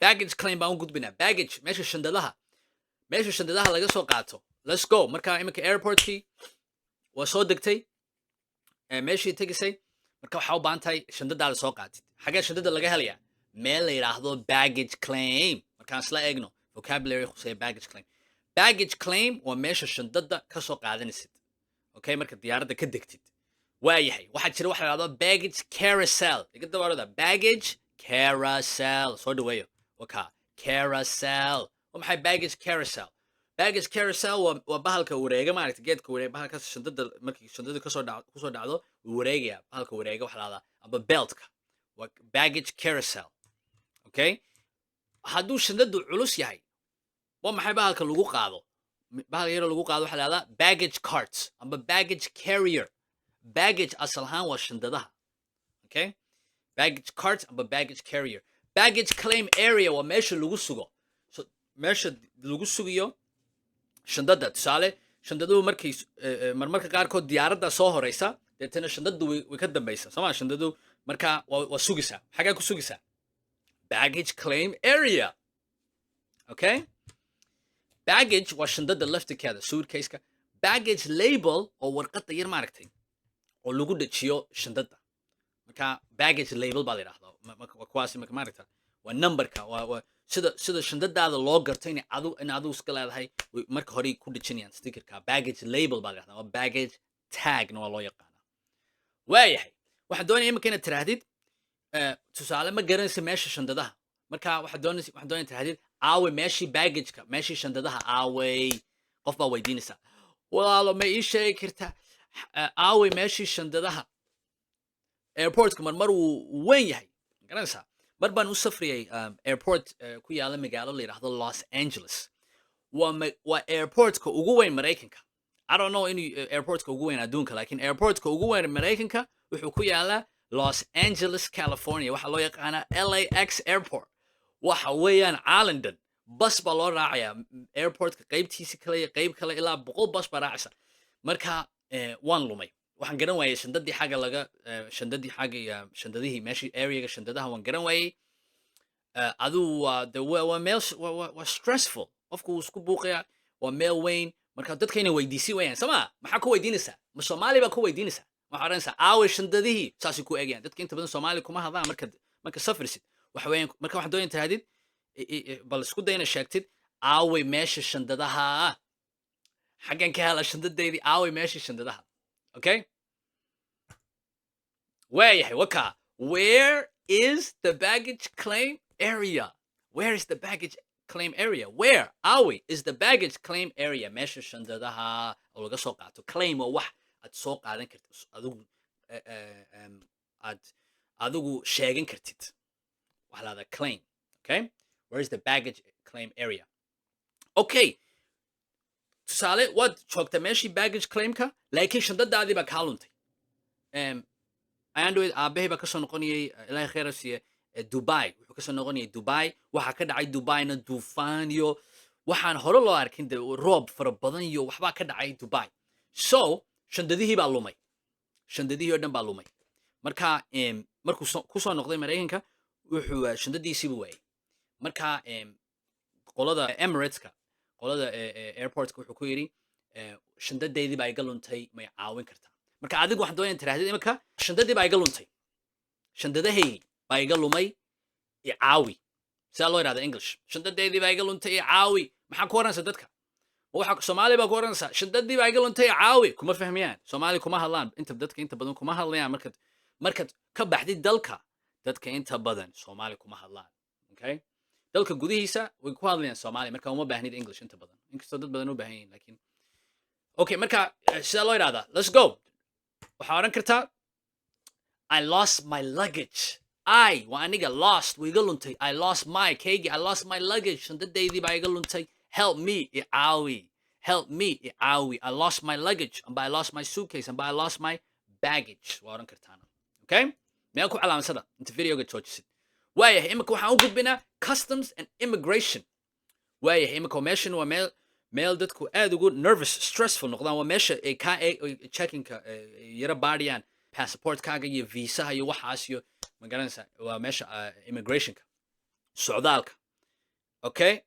Baggage claim baan u gudbinaa. Baggage, meesha shandadaha laga soo qaato. Let's go. Marka iminka airportkii waa soo degtay, meeshii tegisay. Marka waxaa u baahan tahay shandadaada soo qaatid. Xagee shandada laga helayaa? Meel la yidhaahdo baggage claim. Markaan isla eegno vocabulary khuseeya baggage claim. Baggage claim waa meesha shandada ka soo qaadanaysid, okay, marka diyaaradda ka degtid. Waayahay, waxaa jira waxa la yidhahdo baggage carousel. Iga dabaarada, baggage carousel soo dhaweeyo. Waka carousel waa maxay? Baggage carousel. Baggage carousel waa bahalka wareega, maaragta, geedka wareega, bahalkaas shandada markii shandada kasoo dhac kusoo dhacdo wuu wareegaya. Bahalka wareega waxa la dhahdaa amba beltka waa baggage carousel. Okay, hadduu shandadu culus yahay, waa maxay bahalka lagu qaado? Bahalka yaroo lagu qaado waxaa la dhahdaa baggage cart amba baggage carrier. Baggage asal ahaan waa shandadaha. Okay, baggage cart amba baggage carrier. Baggage claim area waa meesha lagu sugo, so meesha lagu sugiyo shandada. Tusaale, shandaduhu markay marmarka qaarkood diyaaradda soo horeysa, deetana shandadu way ka dambaysa, sooma? Shandadu marka waa sugaysaa. Xagee ku sugaysaa? Baggage claim area. Okay, baggage waa shandada laftirkeeda, suitcase-ka. Baggage label oo warqadda yar, maaragtay, oo lagu dhajiyo shandada. Marka baggage label baa la yidhahdaa. Waa kuwaasi marka, maaragta, waa numberka, waa sida shandadaada loo garto in adigu iska leedahay. Way marka hore ku dhejinayaan stickerka. Baggage label baa la yidhahdaa, waa baggage tagna waa loo yaqaanaa. Waayahay, waxaan doonaya imika inaad tiraahdid, tusaale, ma garanaysa meesha shandadaha. Marka waxaan doonaya tirahdid, "Aaway meeshii baggageka, meeshii shandadaha aaway?" Qof baa weydiinaysaa, "Walaalo, ma ii sheegi kartaa aaway meeshii shandadaha?" Airportka marmar wuu weyn yahay, ma garanaysaa? Mar baan u safriyay airport ku yaala magaalo la yidhaahdo Los Angeles. Waa airportka ugu weyn Maraykanka. I don't know inuu airportka ugu weyn adduunka, laakiin airportka ugu weyn Maraykanka wuxuu ku yaalaa Los Angeles, California. Waxaa loo yaqaanaa LAX Airport. Waxa weeyaan caalandan bas baa loo raacayaa airportka qaybtiisi kale iyo qayb kale, ilaa 100 bas baa raacaysa. Marka waan lumay, waxaan garan waayey shandadii xagga laga shandadii xagga iyo shandadihii meeshii areaga shandadaha waan garan waayey. Adigu waa de waa meel waa stressful, qofku wuu isku buuqaya, waa meel weyn. Marka dadka inay weydiisi wayaan sama. Maxaa ku weydiinaysaa? Ma Soomaali baa ku weydiinaysaa? Waxaa odhanaysaa, "Aaway shandadihii?" Saasay ku eegayaan. Dadka inta badan Soomaali kuma hadlaan marka safrisid. Waxa weeyaan, marka waxaan doonaya tirahdid, bal isku day inaad sheegtid, "Aaway meesha shandadaha? Xaggan ka hela shandadeydii? Aaway meeshii shandadaha?" Okay, waayahay, waka, where is the baggage claim area? Where is the baggage claim area? Where, aaway, is the baggage claim area? Meesha shandadaha oo laga soo qaato. Claim waa wax aad soo qaadan kartid adigu, aad adigu sheegan kartid, waxaa la dhahdaa claim. Okay, where is the baggage claim area? Okay, tusaale, waad joogtaa meeshii baggage claimka, laakiin shandadaadii baa kaa luntay. Ayaan dhaweyd aabahay baa kasoo noqonayay, Ilaahay khayr ha siiye, Dubai. Wuxuu kasoo noqonayay Dubai. Waxaa ka dhacay Dubaina duufaan iyo waxaan hore loo arkin, de roob fara badan iyo waxbaa ka dhacay Dubai. So shandadihii baa lumay, shandadihii oo dhan baa lumay. Marka markuu kusoo noqday Maraykanka, wuxuu shandadiisiibu waayey. Marka qolada Emirateska, qolada airportka, wuxuu ku yidhi, "Shandadeydii baa iga luntay, may caawin kartaa?" Marka adigu waxaan doonaya tirahdid imika, "Shandadii baa iga luntay, shandadahaygii baa iga lumay, i caawi." Sidaa loo yidhahda English, "Shandadeydii baa iga luntay, i caawi." Maxaa ku oranaysa dadka? Ma waxa Soomaali baa ku oranaysaa, "Shandadii baa iga luntay, i caawi"? Kuma fahmayaan, Soomaali kuma hadlaan inta dadka inta badan kuma hadlayaan. Markaad ka baxdid dalka, dadka inta badan Soomaali kuma hadlaan. Okay, dalka gudihiisa way ku hadlayaan Soomaali, marka uma baahnid English inta badan, inkastoo dad badan u baahan yihiin. Laakiin okay, marka sidaa loo yidhahdaa, let's go. Waxaa odhan kartaa, "I lost my luggage." I waa aniga, lost waa iga luntay, I lost my kaygi, I lost my luggage, shandadaydii baa iga luntay. Help me, i caawi. Help me, i caawi. I lost my luggage amba I lost my suitcase amba I lost my baggage waa odhan kartaana. Okay, meel ku calaamadsada inta videoga joojisid. Waayahay, imika waxaan u gudbinaa customs and immigration. Waayahay, imika meeshan waa meel dadku aad ugu nervous, stressful noqdaan. Waa meesha ay kaa checkinka yara baadhiyaan passportkaaga iyo viisaha iyo waxaas iyo, ma garanaysaa, waa meesha immigrationka, socdaalka. Okay.